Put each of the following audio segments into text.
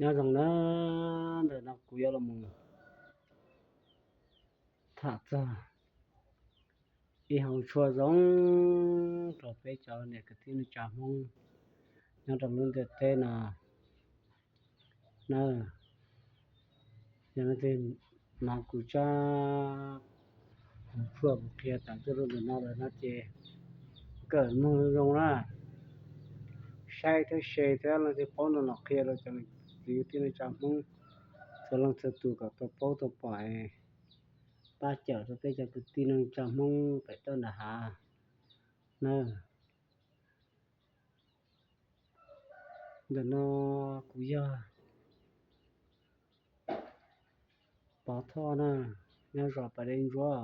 Nyob zoo na, ntawm no kuv yuav los mus tham txog ib hauv tshuaj zoo rau peb cov niam kwv tij neej tsa Hmoob nyob rau lub ntiaj teb no na. Yog leej twg hnov kuv tsab tshuaj kuv qhia tawm tuaj rau ntawm no lawm no ces kawm mloog zoo zoo na, saib thiab share thiab leej twg paub no los qhia rau cov niam kwv tij neej tsa Hmoob txhua leej txhua tus kom tau paub tau pom, pab cawm rau peb cov kwv tij neej tsa Hmoob pem toj nram hav na. Ntawm no kuv yog Pov Thoj na, nyob zos Pas Dej Ntsuab,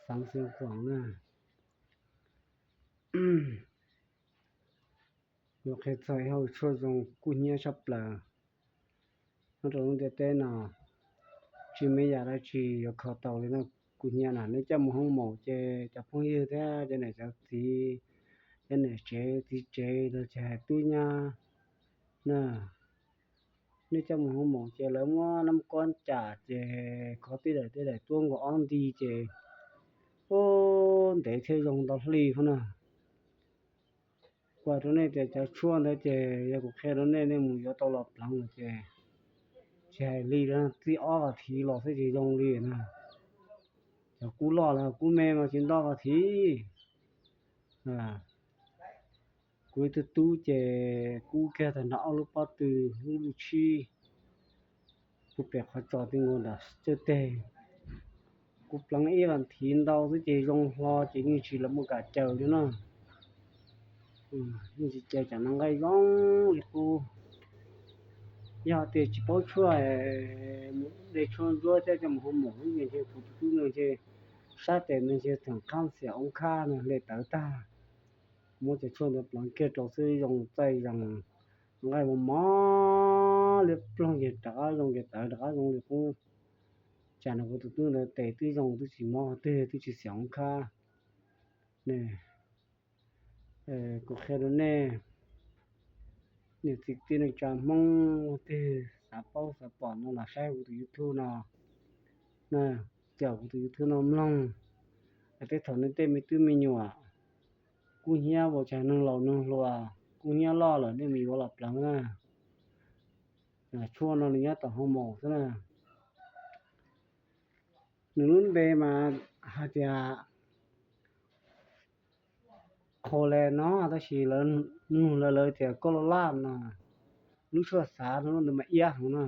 xeev Xeev Khuam na. Yuav qhia txog ib hauv tshuaj zoo kub hnyiab tshaj plaws nyob rau lub ntiaj teb no. Tsis muaj yam dab tsi yuav kho tau li no. Kub hnyiab na, nej coj mus hoo maum ces cov phooj ywg thiab cov niam cov txiv, cov niam tsev txiv tsev los tsis hais tub nyab na, nej coj mus hoo maum ces lawv muab nab kuab cam ces kho tej daim tej daim tuab nkaus ob nti ces ub ntev thiab zoo ntau hli hov na. Kuv hais rau nej tias cov tshuaj ntawd ces yog kuv qhia rau nej, nej mus yuav tau los pleev lawm ces tsis hais li txij ob vas thiv los xwb ces zoo li na. Cov kub loj los kub me mas tsis nto vas thiv. Kuv ib tug tub ces kub kiag tag nrho ob lub pob tw, lub lub tshib, kuv pem qhov tsos ti nkaus nram txawj teg. Kuv pleev ib vas thiv ntau xwb ces zoo hlo ces yeej tsis los mus kam caws li na. Yeej tsis caws cov no nqaij zoo li qub. Yog tias tsis paub tshuaj, mus de tshuaj ntsuab thiab coj mus hu mom lub nce nce kuv tus tub nce nce sab tes nce nce txoom qab xiam oob khab no hle tawv tag. Muab cov tshuaj ntawd pleev kiag rau xwb zoo txaij zees, nqaij mos mos liab ploog ces rov qab zoo ces tawv rov qab zoo li qub. Tsam no kuv tus tub ntawd tes twb zoo twb tsis mob twg twb tsis xiam oob khab. Kuv qhia rau nej niam txiv kwv tij neej tsa Hmoob twg xav paub xav pom no los saib kuv tus YouTube no, caum kuv tus YouTube no mloog. Tej thaum nej tej me tub me nyuam kub hnyiab ua cas neeg laus neeg hluas kub hnyiab loj lawm nej mus yuav los pleev na. Tshuaj no nws nyob tom hoo maum xwb na. Nws lub npe mas hais tias qhau le no, tab sis lawv nug lawv lawv tias koj laj laj no, lub tshuaj xav no lub ntawd mas iab heev na.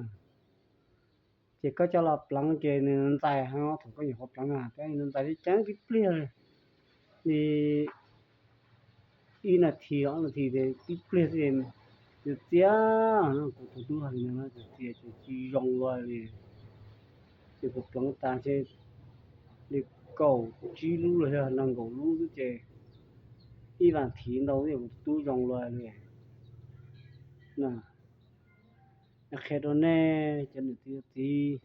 Ces koj coj los pleev ces nws ntxais heev, thaum koj nyuam qhuav pleev na, nws ntxais ceev tib pliag li ib nas this ob nas this ces tib pliag xwb ces txias txias. Kuv tus tub hais li no, txias txias ces tsis zoo luaj li. Ces kuv pleev tas ces li kaum tsib lub los yog nees nkaum lub xwb ces ib vas thiv ntau xwb kuv tus tub zoo luaj li. Qhia rau nej cov niam txiv,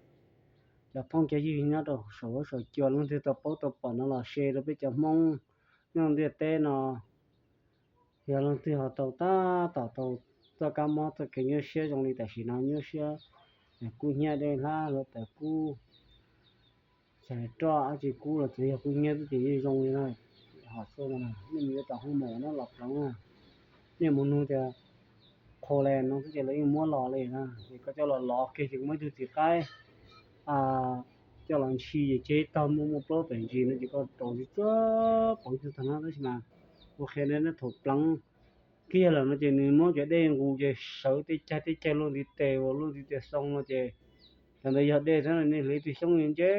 cov phooj cov ywg nyob rau saum huab saum cua, leej twg tau paub tau pom no los share rau peb cov Hmoob nyob ntiaj teb no. Yog leej twg ho tau tab tom tau txoj kab mob txoj kev nyuaj siab zoo li tam sim no nyuaj siab, kub hnyiab dej hlab hluav taws kub, txhais roj dab tsi kub los txawm yog kub hnyiab xwb ces yeej zoo li na. Hom xua no nej mus yuav tom hoo maum no los pleev na. Nej mus nug tias qhau le no xwb ces lawv yeej muab los li na. Ces koj coj los lov kiag ces muaj ib tug txiv qaib coj los ntshis ces tseg tag muaj muaj plaub pem ntsis no ces koj rau tsis tsuag pauv tug tag no tab sis mas ua qhia ne thaum pleev kiag lawm no ces nws muab cov dej nqus ces sawv tej cag tej cag luaj ntiv tes uas luaj ntiv tes xoo no ces cov ntawd yog dej xwb, nej hlais tus xyoob nce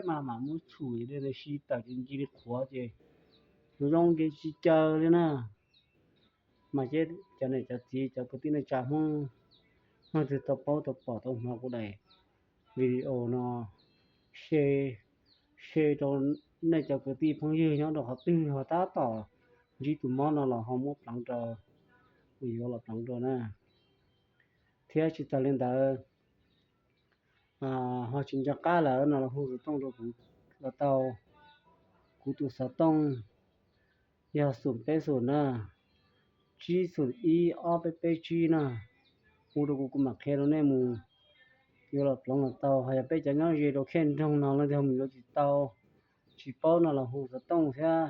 mas mam muab tshum ces dej ntawd si tawm ces nci li qhuav ces zoo zoo ces tsis caws li na. Mas cov niam cov txiv cov kwv tij neej tsa Hmoob, leej twg tau paub tau pom tau hnov kuv daim video no, share, share rau nej cov kwv tij phooj ywg nyob rau qhov twg ho tab tom ntsib tus mob no los ho muab pleev rau, mus yuav los pleev rau na. Thiab tsis tas li ntawd, ho tsis nco qab lawm no los hu xov tooj rau kuv los tau. Kuv tus xov tooj yog xoom peb xoom na, tsib xoom ib ob peb peb tsib na. hu rau kuv, kuv mam qhia rau nej mus yuav los ploov los tau. Ho yog peb cov nyob ze rau khej nroog no leej twg mus yuav tsis tau, tsis paub no los hu xov tooj thiab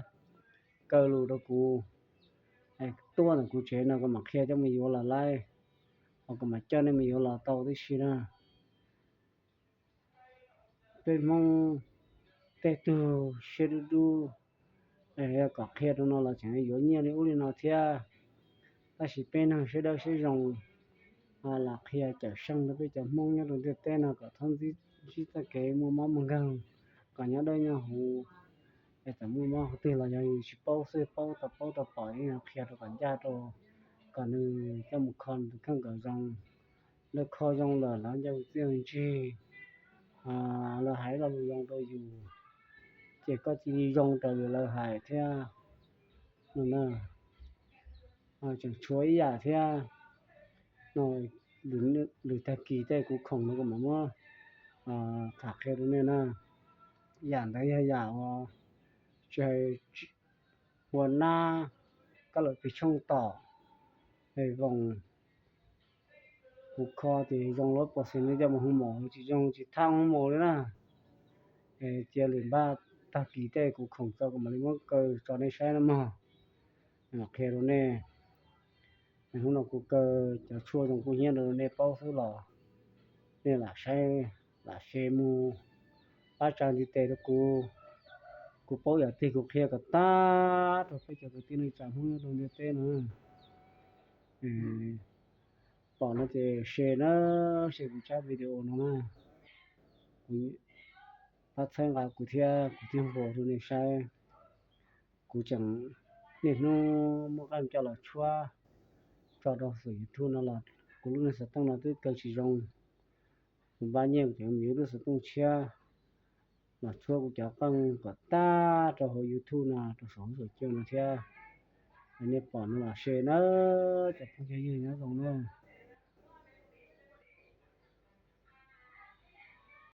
kaw lus rau kuv tuaj ntawm kuv tsev no kuv mam qhia coj mus yuav los laib, ho kuv mam coj nej mus yuav los tau tib si na. Peb Hmoob tej tug siab dub dub, yog kom qhia rau no los tseem yuav nyiaj li ub li no thiab. Tab sis peb neeg siab dawb siab zoo, lam qhia cawm seej rau peb cov Hmoob nyob rau ntiaj teb no kom txhob ntsib txoj kev muaj mob muaj nkeeg, kom nyob dawb nyob huv. Es txawm muaj mob qhov twg los yog yus tsis paub xwb, paub tau paub tau pom yeej qhia rau kom ncaj rau, kom nws coj mus kho nws tus kheej kom zoo. Lawv kho zoo lawm lawv nco txiaj ntsig, lawv hais lo lus zoo rau yus, ces koj cia li zoo raws li lawv hais thiab no na. Tseem tshuav ib yam thiab no, lwm tag kis tej kuv khoom no kuv mam muab tham qhia rau nej na. Yam ntawd yog yam uas tsis hais ua nab, koj lawm pes tshooj tom, es voos, kuv kho ces zoo lawm pom xis li coj mus hu mos, tsis zoo tsis thab hu mos li na. Cia lwm npaj tag kis tej kuv khoom tso kuv mam li muab kaw tso nej saib na mog. Qhia rau nej, hnub no kuv kaw cov tshuaj zoo kub hnyiab rau nej paub xwb los nej lam saib, lam share mus pab tsa ntiv tes rau kuv. Kuv paub yam twg kuv qhia kom tag rau peb cov kwv tij neej tsa Hmoob nyob rau ntiaj teb no. Pom no ces share na, share kuv tsab video no na. Kuv pab txhawb nqa kuv thiab kuv thiaj npuas rau nej saib. Kuv tseem niaj hnub muab qeej coj los tshuab tso rau saum YouTube no los kuv lub niag xov tooj no twb kaw tsis zoo. Kuv npaj nyiaj kuv tseem mus yuav lub xov tooj tshiab los tshuab kuv cov qeej kom tag rau hauv YouTube no rau saum huab saum cua no thiab. Nej pom no los share na, cov phooj cov ywg nyob zoo na.